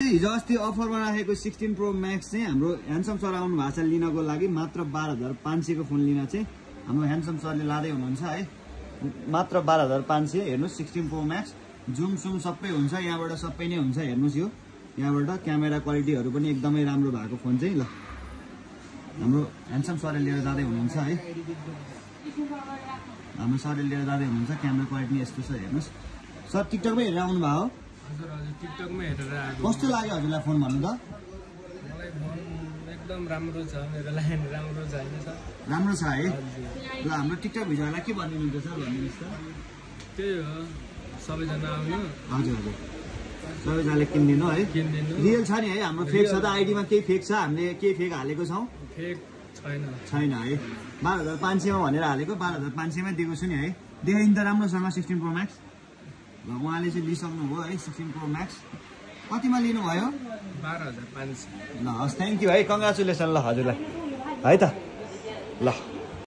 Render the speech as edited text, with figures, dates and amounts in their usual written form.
हिजो अस्ति अफरमा राखेको 16 प्रो म्याक्स चाहिँ हाम्रो ह्यान्डसम सर आउनु भएको छ लिनको लागि मात्र 12,500 को फोन लिन चाहिँ हाम्रो ह्यान्डसम सरले लादै हुनुहुन्छ है। मात्र 12,500 हेर्नुस् 16 प्रो म्याक्स जुम सुम सबै हुन्छ यहाँबाट सबै नै हुन्छ हेर्नुस् यो यहाँबाट क्यामेरा क्वालिटीहरु पनि एकदमै राम्रो भएको फोन चाहिँ ल हाम्रो ह्यान्डसम सरले लिएर जादै हुनुहुन्छ है। हाम्रो सरले लिएर जादै हुनुहुन्छ क्यामेरा क्वालिटी यस्तो छ हेर्नुस्। सर टिकटकमै हेरेर आउनु भयो हजुर हजुर टिकटकमै हेरेर आएको। कस्तो लाग्यो हजुरलाई फोन भन्नु त? मलाई फोन एकदम राम्रो छ मेरो लागि राम्रो छ हैन सर? राम्रो छ है। ल हाम्रो टिकटक भिडियोलाई के भनिदिनुहुन्छ सर भनिदिनुस् त? त्यही हो सबैजना आउनु। हजुर हजुर सबैजनाले किनिदिनु है। किनिदिनु। रियल छ नि है हाम्रो फेक छ त आइडीमा केही फेक छ हामीले केही फेक हालेको छौं? फेक छैन। छैन है। 12,500 मा भनेर हालेको 12,500 मै दिएको छु नि है। देखाइन त राम्रोसँग 16 प्रो म्याक्स। ल उहाँले चाहिँ लिइसक्नुभयो है 16 प्रो म्याक्स। कतिमा लिनुभयो? 12,500। ल हस् थ्यांक यू है कङ्ग्रेचुलेसन ल हजुरलाई है त ल।